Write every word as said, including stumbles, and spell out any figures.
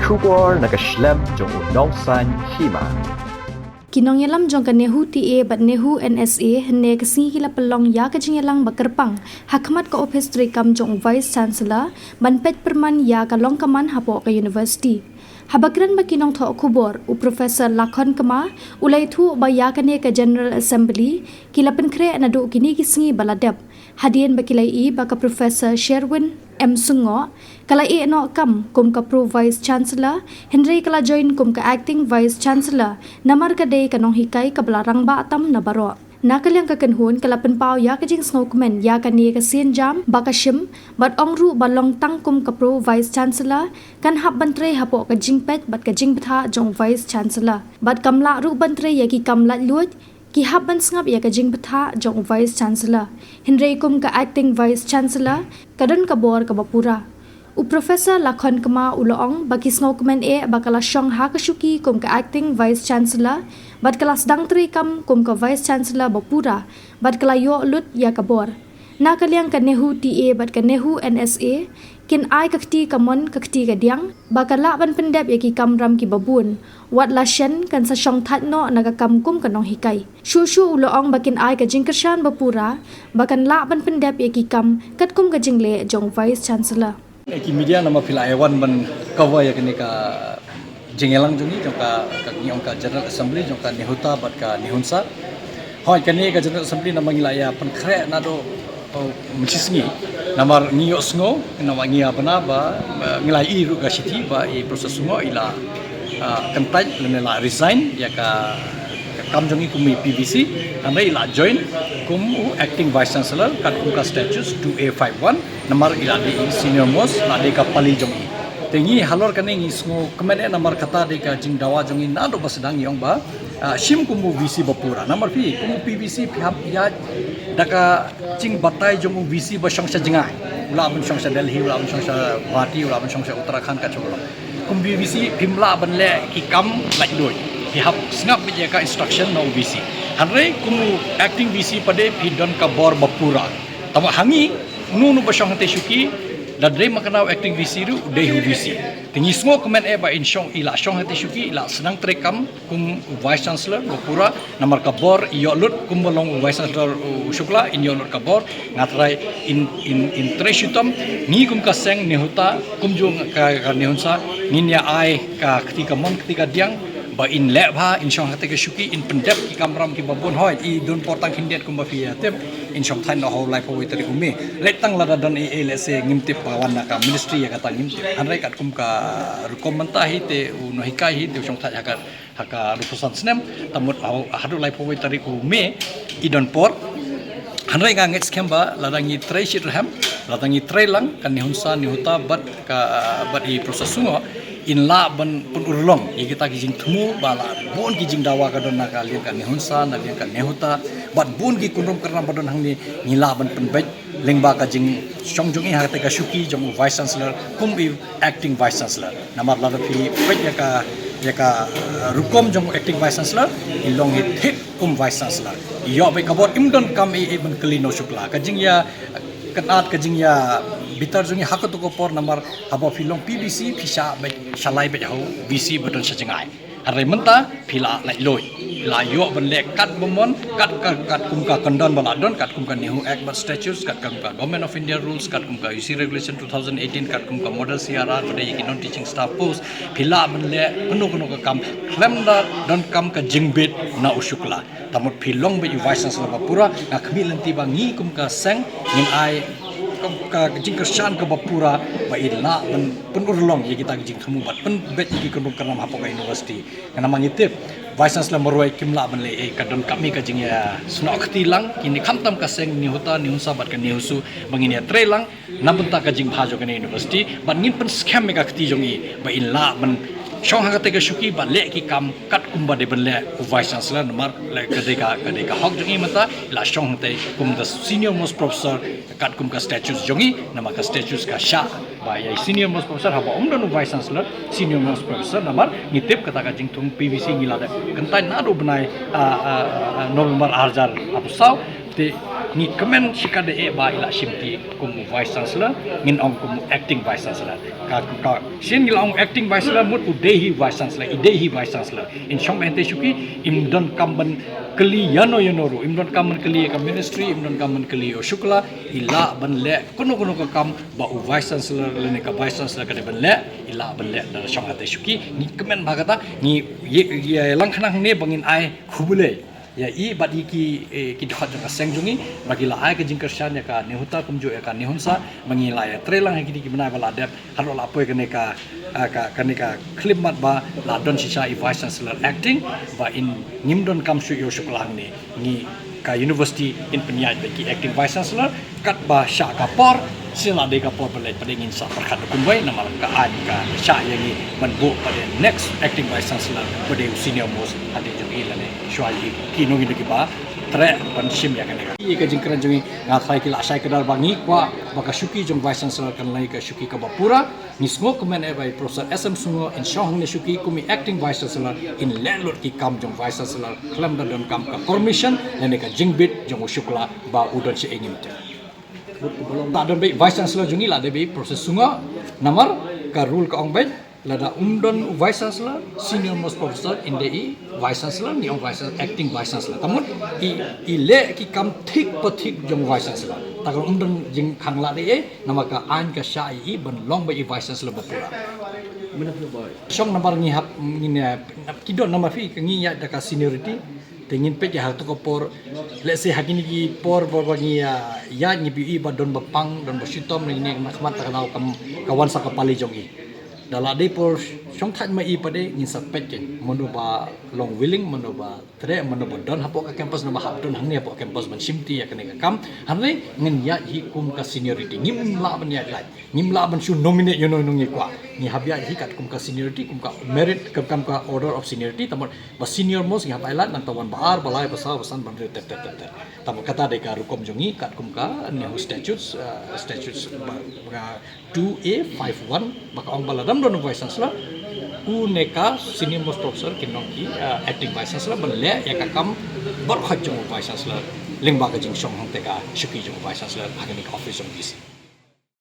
Khubor na ka shlem jong u nongsaiñ hima. Ki nongïalam jong ka NEHU TA bad NEHU NSA hynne ka sngi ki la pynlong ïa ka jingïalang ba kyrpang ha khmat ka ophis treikam jong u Vice Chancellor ban peit pyrman ïa ka long ka man hapoh ka university. Haba kren bad ki nongthoh khubor, u Professor Lakhon Kma u la ïathuh ba ïa kane ka General Assembly ki la pynkhreh naduh kine ki sngi ba la dep. Hadien ba ki la ïohi ba ka Professor Sherwin M Sungoh ka la ïeh noh kam kum ka Pro Vice Chancellor, hynrei ka la join kum ka Acting Vice Chancellor namar ka dei ka nonghikai kaba la rangbah tam na baroh. Na ka liang ka kynhun ka la pynpaw ïa ka jingsngewkmen ïa kane ka sienjam ba ka shim, bad ong ruh ba long tang kum ka Pro Vice Chancellor kan hap ban trei hapoh ka jingpeit bad ka jingbthah jong u Vice Chancellor, bad kam lah ruh ban trei ïa ki kam laitluid, ki hap ban sngap ïa ka jingbthah jong u Vice Chancellor. Hynrei kum ka Acting Vice Chancellor ka don ka bor kaba pura. U Professor Lakhon Kma u la ong ba ki sngewkmen eh ba ka la shong ha ka shuki kum ka Acting Vice Chancellor, bad ka la sdang treikam kum ka Vice Chancellor ba pura, bad ka la ïoh lut ïa ka bor. Na ka liang ka NEHU TA bad ka NEHU NSA kin ai ka kti kamon ka kti kadiang ba ka lah ban pyndep ïa ki kamram kiba bun. Wat la shen kan sa shong thait noh na ka kam kum ka nonghikai. Shuh shuh u la ong ba kin ai ka jingkyrshan ba pura ba kan lah ban pyndep ïa ki kam katkum ka jingleh jong u Vice Chancellor. Ki media, namar phi la ïa wan ban cover ïa kane ka jingïalang jong ngi, jong ka, ka ngi ong ka General Assembly jong ka NEHUTA bad ka NEHUNSA. Hooid, kane ka General Assembly namar ngi la ïa pynkhreh naduh, oh, mynshisngi. Namar ngi ïohsngew, namar ngi ïa bna ba, ba ngi la ïohi ruh ka shithi ba i Professor Sungoh i la, ah, kyntait lane la resign ïa ka, ka kam jong i kum i PVC, hynrei i la join kum u Acting Vice Chancellor katkum ka Statutes two A five one. Namar i la dei i senior most, la dei ka pali jong i. Te ngi halor kane ngi sngewkmen eh namar kata dei ka jingdawa jong i naduh ba sdang, ngi ong ba, ah, shim kum u VC ba pura. Namar phi, kum u PVC phi hap ïaid da ka jingbatai jong u VC ba shong sha jngai. U lah ban shong sha Delhi, u lah ban shong sha Guwahati, u lah ban shong sha Uttarakhand, ka jong u. Kum u VC phim lah ban leh ki kam laitluid. Phi hap sngap beit ïa ka instruction na u VC. Hynrei kum u Acting VC pat de phi don ka bor ba pura. Tangba ha ngi, uno uno ba shong hangtei shuki, lada dei makna u Acting VC ruh u dei u VC. Te ngi sngewkmen eh ba in shong, i la shong hangtei shuki, i la sdang treikam kum u Vice Chancellor ba pura, namar ka bor i ïoh lut kum ba long u Vice Chancellor u Shukla, in ïoh lut ka bor. Nga trai in, in, in trei shitom, ngi kum ka seng NEHUTA, kumjuh ka, ka NEHUNSA, ngin ïa ai ka kti kamon kti kadiang ba in leh bha, in shong hangtei ka shuki, in pyndep ki kamram kiba bun. Hooid, i don por tang khyndiat kumba phi ïa tip, in shong thait noh ha u laiphew wei tarik u May. Leit tang lada don ei ei, lehse ngim tip, ba wan na ka ministry ïa kata ngim tip. Hynrei katkum ka rukom mynta hi te u nonghikai hi te u shong thait ha ka, ha ka arphew san snem, te mut ha, haduh laiphew wei tarik u May i don por. Hynrei nga ngeit skhem ba lada ngi trei shitrhem, lada ngi trei lang, ka NEHUNSA, NEHUTA bad ka, bad i Professor Sungoh, in lah ban pynurlong ïa kita ki jingthmu ba la bun ki jingdawa ka don na ka liang ka NEHUNSA, na liang ka NEHUTA, bad bun ki kynrum kynram ba don hangne, ngi lah ban pynbeit lyngba ka jingshong jong i hangtei ka shuki jong u Vice Chancellor kum i Acting Vice Chancellor. Namar lada phi peit ïa ka, ïa ka, uh, rukom jong u Acting Vice Chancellor, i long hi thik kum Vice Chancellor. I ïoh beit ka bor, im don kam ei ei ban kylli na u Shukla. Ka jingïa kynad, ka jingïa bitar jong i ha kato ka por, namar haba phi long PVC phi shah beit, shalai beit ha u VC ba don sha jngai. Hynrei mynta phi la laitluid, phi la ïoh ban leh kat ba mon, kat ka, katkum ka kyndon ba la don, katkum ka NEHU Act bad Statutes, katkum ka Government of India Rules, katkum ka UC Regulation two thousand eighteen, katkum ka Model CRR ba dei ïa ki non teaching staff post. Phi lah ban leh kano kano ka kam khlem da donkam ka jingbit na u Shukla. Te mut phi long beit u Vice Chancellor ba pura. Nga khmih lynti ba ngi kum ka seng ngin ai ka, ka jingkyrshan kaba pura ba in lah ban pynurlong ïa kita ki jingthmu bad pynbeit ïa ki kynrum kynram hapoh ka university. Namar ngi tip Vice Chancellor marwei kim lah ban leh ei ei, ka donkam hi ka jingïasnoh kti lang. Kine khamtam ka seng NEHUTA, NEHUNSA bad ka NEHUSU ba ngin ïatrei lang na bynta ka jingbha jong kane university, bad ngin pynskhem ïa ka kti jong i ba in lah ban shong hangtei ka shuki bad leh ki kam katkum ba dei ban leh u Vice Chancellor. Namar leh ka dei ka, ka dei ka hok jong i mynta, i la shong hangtei kum the senior most professor katkum ka statutes jong i. Namar ka statutes ka shah ba ïa i senior most professor, haba um don u Vice Chancellor, senior most professor. Namar ngi tip kata ka jingthung PVC ngi la dep kyntait naduh bnai, ah, ah, ah, November ar hajar arphew saw. Te Ngi kmen shikatdei ba i la shimti kum u Vice Chancellor, ngin ong kum u acting Vice Chancellor. Ka, ka, sien ngi la ong acting Vice Chancellor, mut u dei hi Vice Chancellor, i dei hi Vice Chancellor. In shong hangtei shuki, im donkam ban kylli ïano ïano ruh, im donkam ban kylli ka ministry, im donkam ban kylli u Shukla, i lah ban leh kano kano ka kam ba u Vice Chancellor, lane ka Vice Chancellor ka dei ban leh, i lah ban leh da shong hangtei shuki, ngi kmen ba kata, ngi ïa, ïa lang khnang ne ba ngin ai khublei ïa i bad ïa ki, eh, ki dkhot jong ka seng jong i, ba ki la ai ka jingkyrshan ïa ka NEHUTA kumjuh ïa ka NEHUNSA, ba ngi la ïatrei lang ha kine ki bnai ba la dep, haduh la poi kane ka, ah, ka, kane ka khyllipmat ba la don shisha i Vice Chancellor acting, ba in ngim donkam shuh ïa u Shukla hangne, ngi ka university in pynïaid beit ki acting Vice Chancellor, katba shah ka por, sien la dei ka por ba leit pat ngin sa pyrkhat da kumwei, namar ka aiñ ka shah ïa ngi ban buh pat next acting Vice Chancellor ba dei u senior most hadien jong i lane shuwa ïa i, ki nongïalam kiba treh ban shim ïa kane ka. Ïa ka jingkren jong i, nga tharai ki la shai kdar ba ngi kwah ba ka shuki jong Vice Chancellor kan long ka shuki kaba pura. Ngi sngewkmen eh ba i Professor S M Sungo in shong hangne shuki kum i acting Vice Chancellor, in leh lut ki kam jong Vice Chancellor khlem da donkam ka permission lane ka jingbit jong u Shukla ba u don sha i, ngim tip. La don beit Vice Chancellor jong i, la don beit Professor Sungo, namar ka rule ka ong beit lada um don u Vice Chancellor, senior most professor in dei i Vice Chancellor, ngi ong Vice Chancellor, acting Vice Chancellor. Te mut i, i leh ki kam thik pa thik jong Vice Chancellor. Te kan um don jingkhang lad ei ei, namar ka aiñ ka shah ïa i ban long beit i Vice Chancellor ba pura. Shong namar ngi hap, ngi ne, ki don namar phi, ngi ïaid da ka seniority. Te ngin peit ïa ha kato ka por, let's say ha kine ki por ba, ba ngi, ah, ïaid, ngi ïohi ba don ba pang, don ba shitom, ngi ne na khmat, te ka daw kam, ka wan sa ka pali jong i. Da la dei por shong thait ma i pat, ngin sa peit keiñ mano ba long willing, mano ba treh, mano ba don hapoh ka campus, naba hap don hangne hapoh campus ban shimti ïa kane ka kam. Hangne ngin ïaid hi kum ka seniority, ngim lah ban ïaid lait, ngim lah ban shu nominate ïano ïano ngi kwah. Ngi hap ïaid hi katkum ka seniority, kum ka merit, kum, kum ka order of seniority. Te mut ba senior most ngi hap ai lad, nangta wan ba ar, ba lai, ba saw, ba san, ba hynriew, ter ter ter ter. Te mut kata dei ka rukom jong ngi katkum ka NEHU statutes, uh, statutes ba, ba two A five one, ba ka ong ba lada ym don u Vice Chancellor, une ka senior most professor kin long ki, uh, acting Vice Chancellor ban leh ïa ka kam barkhot jong u Vice Chancellor lyngba ka jingshong hangtei ka shuki jong u Vice Chancellor ha kane ka office jong u V C.